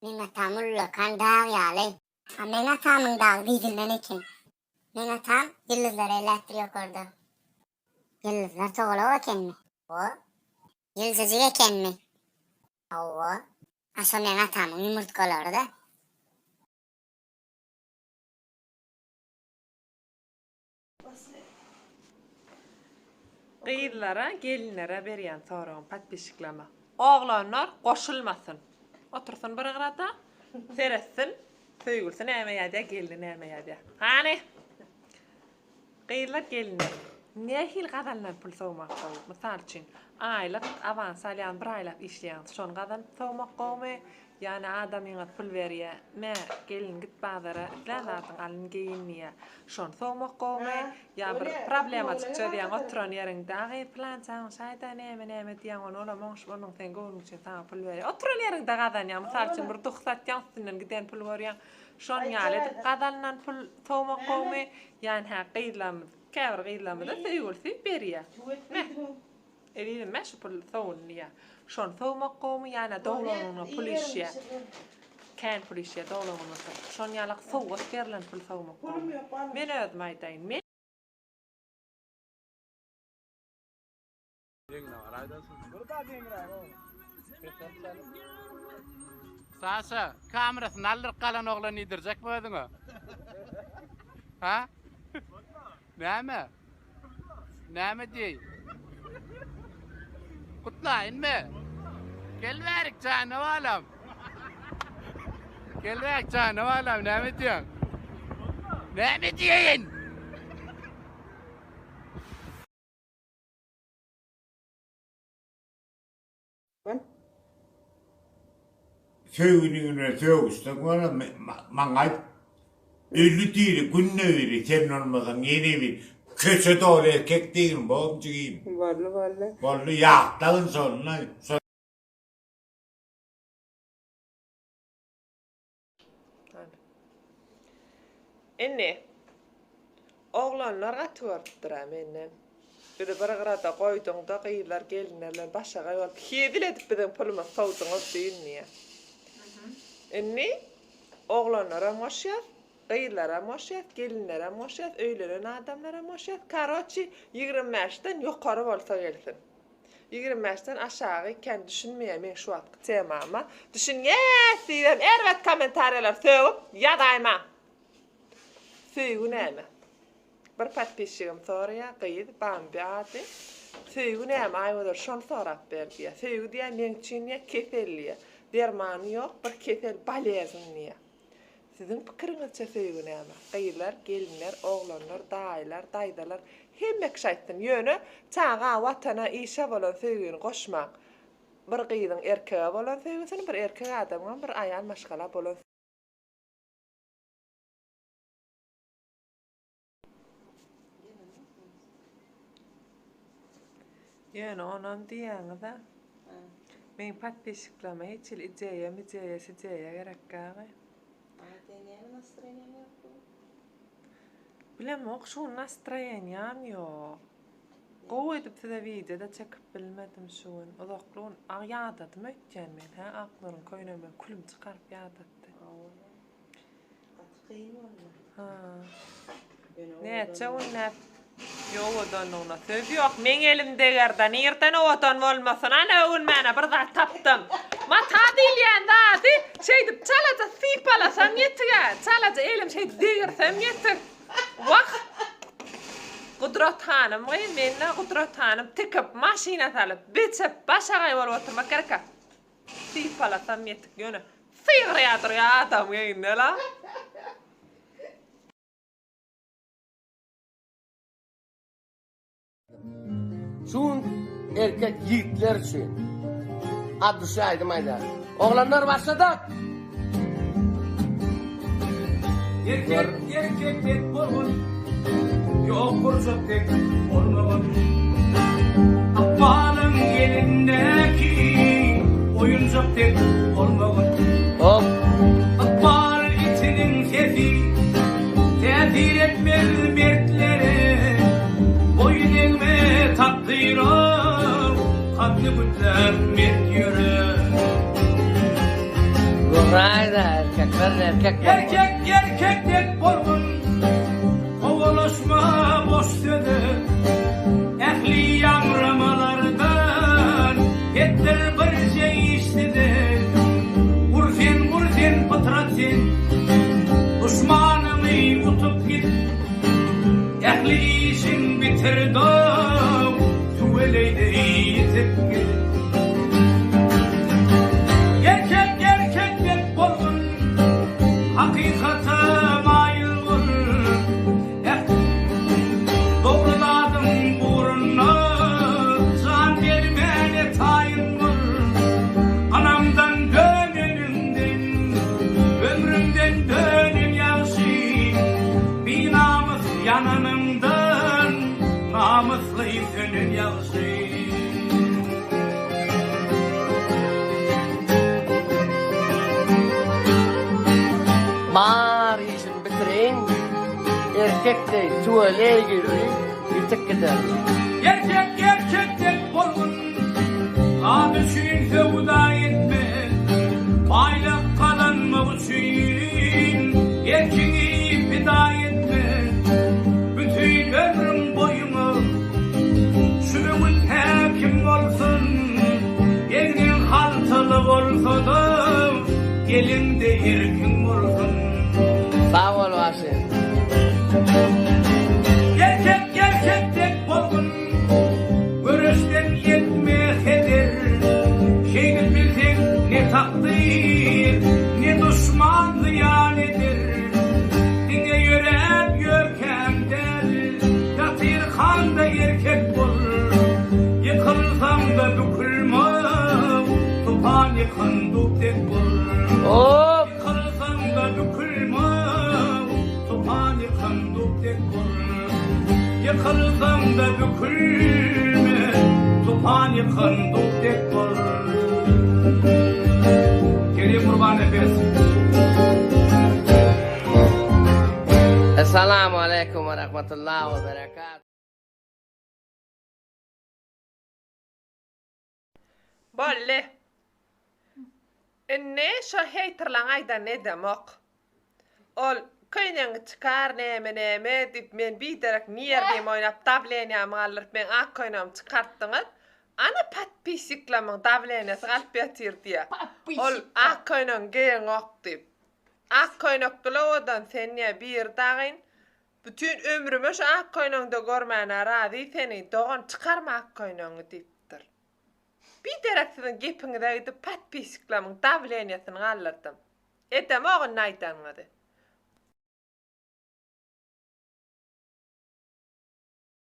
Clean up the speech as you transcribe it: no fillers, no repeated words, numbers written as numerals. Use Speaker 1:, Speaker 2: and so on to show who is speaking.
Speaker 1: Meň atam ullakan dag ýaly. A meň atamyň dagy diýdilmen eken. Meň atam ýyldyzlary elläpdir ýokarda. Ýyldyzlar togalak ekenmi? Hawa. Ýyldyjyk ekenmi? Hawa. A şo meň atamyň ýumurtgalary-da.
Speaker 2: Gyzlara gelinlere berýän soragym podpisçikleme. Oglanlar goşulmasyn. Otursyn bir gyrada seretsin söýgülisi näme ýazýa gelni näme ýazýa. Hany. Gyzlar gelinler nähili gazanylan pul sowmak gowy? Mysal üçin aýlyk awans alýan bir aýlap işleýäňiz şony gazanyp sowmak gowumy Ýany adamyňyz pul berýä, me, gelin git bazara, islän zadyňy alyn geýin diýýä. Şony sowmak gowumy? Ýa bir problemajyk çözýäň oturan ýeriňde, a gyz pylançaň şaýda näme näme diýýäň ony olam oňşup onuň seň göwnüň üçin saňa pul berýä. Oturan ýeriňde gazanýaň, mysal üçin bir duh satýaň üstünden giden pul görýäň. Şonuň ýaly edip gazanylan pul sowmak gowumy? Ýany hä gyzlarymyz, käbir gyzlarymyza söýgülisi berýä. Me. Ezizim mä şu pul sowun diýýä. Şony sowmak gowumy ýa-da doglanyňda pul işýä. Kän pul işýä doglanyňda. Şon ýalak sowgat berlen pul sowmak gowumy? Men özüm aýdaýyn. Men.
Speaker 3: Saşa, kamerasyny aldyryp galan oglan iýdirjekmi özüňe? Ha? Näme? Näme diýeýin? Gutlaýynmy? Gel bärik jana balam. Gel bärik jana balam, näme diýýäň? Näme diýeýin?
Speaker 4: Söýgini bilen sögüşseň wara maňa aýt. Ölü diri günde biri sen bolmasaň ýene bir köçe doly erkek diýgin bom jigim.
Speaker 5: Boldy boldy.
Speaker 4: Boldy ýatlagyn şony.
Speaker 2: Indi oglanlar gaty görüpdir-ä menden. Bizi bir gyrada goýduň-da, gyzlar, gelinler bilen başagaý bolup, hezil edip biziň pulumyzy sowduňyz düýn diýýär. Indi oglanlaram goşýas, gyzlaram goşýas, gelinlerem goşýas, öýlenen adamlaram goşýas. Karoçi, 25-den ýokary bolsa gelsin. 25 den aşagy kän düşünmeýär meň şu wagtky temama. Düşünýäs diýibem erbet kommentariýalar sögüp ýazaýmaň. Söýgi näme? Bir podpisçigim soraýar, gyz, Bambi ady. Söýgi näme Aýgözel şony sorap ber diýýär. Söýgi diýýär meň üçin diýýär kesel diýýär. Dermany ýok bir kesel bolezn diýýär. Siziň pikiriňizçe söýgi näme? Gyzlar, gelinler, oglanlar, daýylar, daýzalar hemme kişi aýtsyn. Ýöne çaga, watana, işe bolan söýgini goşmaň. Bir gyzyň erkege bolan söýgüsini, bir erkek adamyňam bir aýal maşgala bolan Ýöne onam diýýäňiz-ä. Meň podpisçiklerime hiç hili ideýa, mideýa, sideýa gerek gagy.
Speaker 5: A seň näme nastroýeniýaň ýok bu gün?
Speaker 2: Bilemok, şu gün nastroýeniýam ýok. Gowy edip size wideo-da çekip bilmedim şu gün. Uzakly gün ýadadym öýtýän men, hä, Aknuryň köýnegi meni külüm çykaryp ýadatdy.
Speaker 5: Hawa. Gaty kyn boldy.
Speaker 2: Ha. Näçe günläp owadanlygyna söz ýok. Meň elim degerde nirden owadan bolmasyn. Ana öwünmäne bir zat tapdym. Mata diýilýän zady şeýdip çalaja sypalasam ýetig-ä. Çalaja elim şeýdip degirsem ýetig. Wah! Gudrat hanym gyz, men-ä Gudrat hanym tikip, maşyna salyp, biçip, başagaý bolup oturmak gerek-ä. Sypalasam ýetik ýöne sygyrýa durýa adamyň egnine la.
Speaker 6: Şu gün erkek ýigitler üçin at duşy aýdym aýdar. Oglanlar başladyk!
Speaker 7: Erkek erkek dek bolgun, Ýok gurjak dek bolmagyn. Ykbalyň elindäki Oýunjak dek bolmagyn.
Speaker 6: Hop.
Speaker 7: Ykbal itiniň sesi Täsir etmez mertlere, Boýun egme takdyra, Kaddy gütläp mert ýöre.
Speaker 6: Uraýda erkekler erkek bolmaly.
Speaker 7: Erkek erkek dek bolgun, Kowalaşma boş söze. Ähli ýaňramalardan Etdir birje iş size. Ur sen, ur sen, pytrat sen, Duşmanyňy utup git. Ähli işiň bitir dow, Tüweleýde ýitip git. Erkek erkek dek bolgun, Hakykata maýyl bol. Ähli dogry zadyň ugrunda Jan bermäne taýyn bol. Anamdan döneniňden, Ömrüňden dönen ýagşy. Binamys ýananyňdan, Namysly sönen ýagşy.
Speaker 6: Bar işimi bitireýin, erkek deý tüweleý girdi, ýitip gider.
Speaker 7: Erkek erkek dek bolgun, Zat üçin söwda etme, Baýlyk gazanmak üçin Erkiňi pida etme. Bütin ömrüň boýuňa Şu öwüt häkim bolsun, Egniň haltaly bolsa-da, Eliňde erkiň bolsun.
Speaker 6: Sag bol bagşy.
Speaker 7: Erkek erkek dek bolgun, Göreşden ýetme heder. Şeýdip bilseň ne takdyr, Ne duşman zyýan eder. Diňe ýöräp ýörkäň däl, Ýatyrkaň-da erkek bol. Ýykylsaň-da bükülme, Tupan ýykan dub dek bol.
Speaker 6: Hop!
Speaker 7: Ýykylsaň-da bükülme, Tupan ýykan dub dek bol. Ýykylsaň-da bükülme, Tupan ýykan dub dek bol. Kerim Gurbannepes.
Speaker 6: Essalamu aleýkum we rahmetullah we berekat.
Speaker 2: Boldy. Indi şo heýterlaň aýdanyny edemok. Ol köýnegiňi çykar näme näme diýip men biderek nerwimi oýnap dawleniýamy galdyryp meň ak köýnegimi çykartdyňyz. Ana podpisiklamyň dawleniýasy galyp ýatyr diýýä. Ol ak köýnegiňi geýeňok diýip. Ak köýnekli owadan sen diýýä biri dagyn bütin ömrüme şu ak köýnegiňde görmänä razy seni dogan çykarma ak köýnegiňi diýipdir. Biderek siziň gepiňize gidip podpisiklamyň dawleniýasyny galdyrdym. Edemok indi aýdanyňyzy.